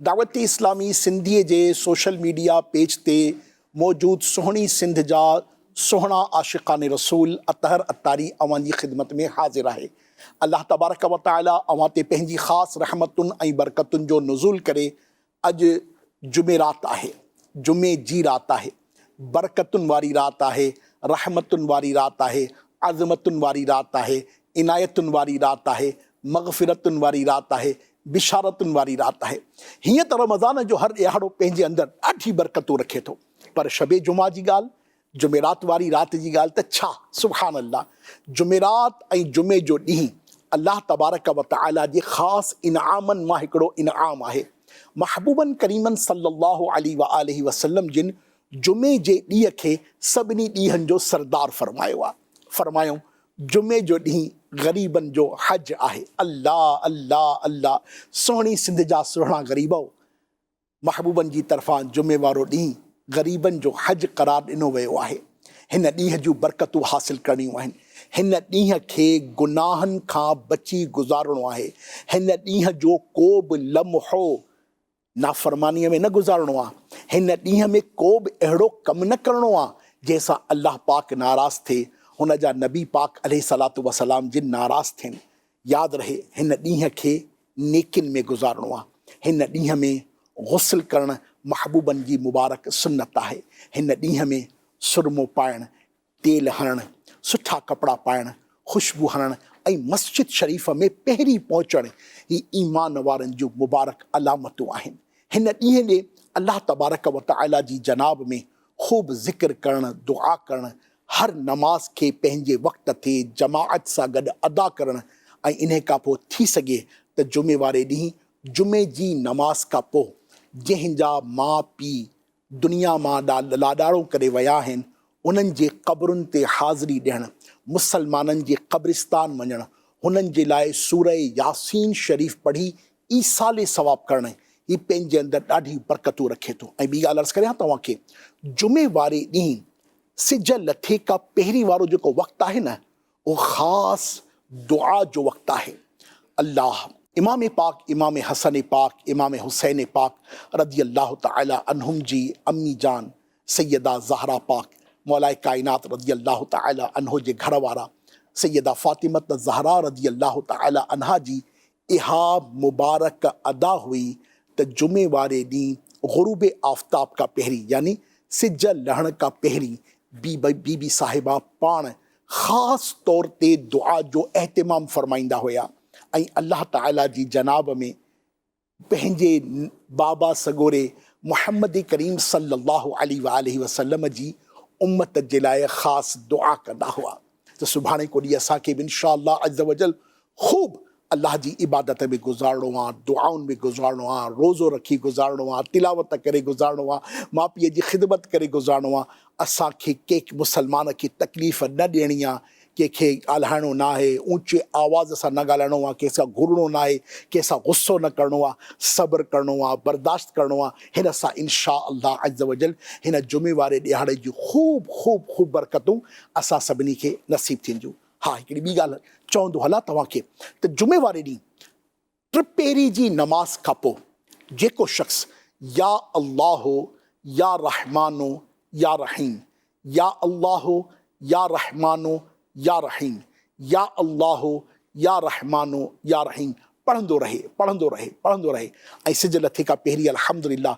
دعوت اسلامي سنڌيء جي سوشل ميڊيا پيج تي موجود سهڻي سنڌ جا سهڻا عاشقان رسول اطهر عطاري اوهان جي خدمت ۾ حاضر آهي. الله تبارڪ و تعالي اوهان تي پنهنجي خاص رحمتن ۽ برڪتن جو نزول ڪري. اڄ جمعرات آهي. جمعي جي رات آهي. برڪتن واري رات آهي، رحمتن واري رات آهي، عظمتن واري رات آهي، عنايتن واري رات آهي، مغفرتن واري رات آهي، بشارتن واري رات آهي. هيئن ته رمضان جو هر ڏهاڙو پنهنجي اندر ڏاڍي برڪتون رکي ٿو، پر شب جمعه جي ڳالهه، جمعرات واري رات جي ڳالهه ته ڇا! سبحان الله! جمعرات ۽ جمعي جو ڏينهن الله تبارڪ و تعاليٰ جي خاص انعامن مان هڪڙو انعام آهي. محبوبن ڪريمن صلّي الله عليه واٰله وسلّم جن جمعي جي ڏينهن کي سڀني ڏينهن جو سردار فرمايو آهي. فرمايائون، جمعي جو ڏينهن غريبن جو حج آهي. الله الله الله سهڻي سنڌ جا سهڻا غريبؤ! محبوبن جي طرفان جمعي وارو ڏينهن غريبن جو حج قرار ڏنو ويو آهي. هن ڏينهن جون برڪتون حاصل ڪرڻيون آهن. هن ڏينهن کي گناهن کان بچي گذارڻو آهي. هن ڏينهن جو ڪو به لمحو نافرمانيء ۾ نه گذارڻو آ. هن ڏينهن ۾ ڪو به اهڙو ڪم نه ڪرڻو آ، جنهن سان الله پاڪ ناراض ٿئي، هن جا نبي پاڪ عليه الصلوة والسلام جن ناراض ٿين. ياد رهي هن ڏينهن کي نيڪين ۾ گذارڻو آ. هن ڏينهن ۾ غسل ڪرڻ محبوبن جي مبارڪ سنت آهي. هن ڏينهن ۾ سرمو پائڻ، تيل هڻڻ، سٺا ڪپڙا پائڻ، خوشبو هڻڻ ۽ مسجد شريف ۾ پهرين پهچڻ هي ايمان وارن جون مبارڪ علامتون آهن. هن ڏينهن ڏي الله تبارڪ و تعالي جي جناب ۾ خوب ذڪر ڪرڻ، دعا ڪرڻ، هر نماز کي پنهنجي وقت تي جماعت سان گڏ ادا ڪرڻ ۽ انهي کان پوء ٿي سگهي ته جمعي واري ڏينهن جمعي جي نماز کان پوء جنهن جا ماء پيء دنيا مان لاڏاڻو ڪري ويا آهن، انهن جي قبرن تي حاضري ڏيڻ، مسلمانن جي قبرستان وڃڻ، هنن جي لاء سوره ياسين شريف پڙهي ايصال ثواب ڪرڻ، هي پنهنجي اندر ڏاڍي برڪتون رکي ٿو. ۽ ٻي ڳالهه عرض ڪريان توهان کي، جمعي واري ڏينهن سج لٿي کان پهرين وارو جيڪو وقت آهي نه، اهو خاص دعا جو وقت آهي. الله امام پاڪ امام حسن پاڪ امام حسين پاڪ رضي الله تعالي عنهم جي امي جان سيده زهرا پاڪ مولاء ڪائنات رضي الله تعالي عنه جي گهر وارا سيده فاطمة الزهرا رضي الله تعالي عنها جي اها مبارڪ ادا هئي ته جمعي واري ڏينهن غروب آفتاب کان پهرين يعني سج لهڻ کان پهرين بي بي صاحبه پاڻ خاص طور تي دعا جو اهتمام فرمائيندا هيا ۽ الله تعالي جي جناب ۾ پنهنجي بابا سڳوري محمد ڪريم صلي الله عليه واٰله وسلم جي امت جي لاء خاص دعا ڪندا هئا ته سڀاڻي ڪو ڏينهن اسان کي به انشاء الله عزوجل خوب الله جي عبادت ۾ گذارڻو آ، دعائن ۾ گذارڻو آ، روزو رکي گذارڻو آ، تلاوت ڪري گذارڻو آ، ماء پيء جي خدمت ڪري گذارڻو آ، اسان کي ڪنهن مسلمان کي تڪليف نه ڏيڻي آ، ڪنهن کي ڳالهائڻو ناهي، اونچي آواز سان نه ڳالهائڻو آ، ڪنهن سان گهرڻو ناهي، ڪنهن سان غصو نه ڪرڻو آ، صبر ڪرڻو آ، برداشت ڪرڻو آ، هن سان انشاء الله عزوجل هن جمعي واري ڏهاڙي جون خوب خوب خوب برڪتون اسان سڀني کي نصيب ٿينديون. ها هڪڙي ٻي ڳالهه چوندو هلان توهان کي ته جمعي واري ڏينهن ٽپهري جي نماز کان پوء جيڪو شخص يا الله يا رحمان يا رحيم يا الله يا رحمان يا رحيم يا الله يا رحمان يا رحيم پڙهندو رهي پڙهندو رهي پڙهندو رهي ۽ سج لٿي کان پهرين الحمدلله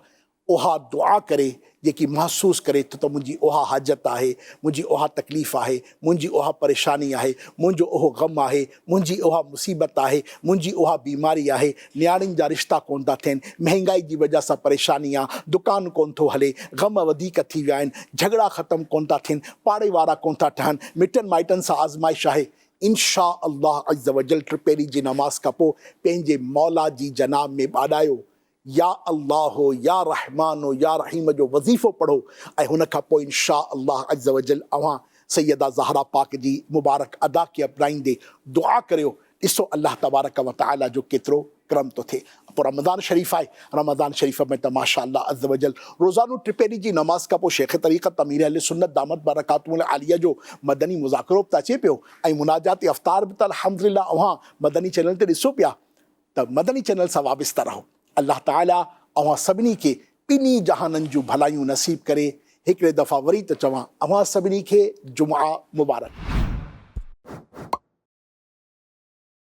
اها دعا ڪري جيڪي محسوس ڪري ٿو ته منهنجي اها حاجت آهي، منهنجي اها تڪليف آهي، منهنجي اها پريشاني آهي، منهنجو اهو غم آهي، منهنجي اها مصيبت آهي، منهنجي اها بيماري آهي، نياڻين جا رشتا ڪونه ٿا ٿين، مهنگائي جي وجه سان پريشاني آ، دڪان ڪونه ٿو هلي، غم وڌيڪ ٿي ويا آهن، جهڳڙا ختم ڪونه ٿا ٿين، پاڙي وارا ڪونه ٿا ٺهن، مٽن مائٽن سان آزمائش آهي، انشاء الله عزوجل ٽپهري جي نماز کانپوء پنهنجي مولا جي جناب ۾ ٻاڏايو يا الله يا رحمان يا رحيم جو وظيفو پڙهو ۽ هن کان پوء ان شاء الله عزوجل اوهان سيده زهرا پاڪ جي مبارڪ ادا کي اپنائيندي دعا ڪريو ڏسو الله تبارڪ و تعالي جو ڪيترو ڪرم ٿو ٿئي پوء رمضان شريف آهي رمضان شريف ۾ ته ماشاء الله عزوجل روزانو ٽپهري جي نماز کان پوء شيخ طريقت امير اهل سنت دامت برڪاتهم العاليه جو مدني مذاڪرو به ته اچي پيو ۽ مناجات افطار به ته الحمدلله اوهان مدني چينل تي ڏسو پيا ته مدني چينل سان وابسته رهو. الله تعالي اوهان سڀني کي ٻنهي جهانن جون ڀلايون نصيب ڪري. هڪڙي دفعا وري ته چوان اوهان سڀني کي جمعه مبارڪ.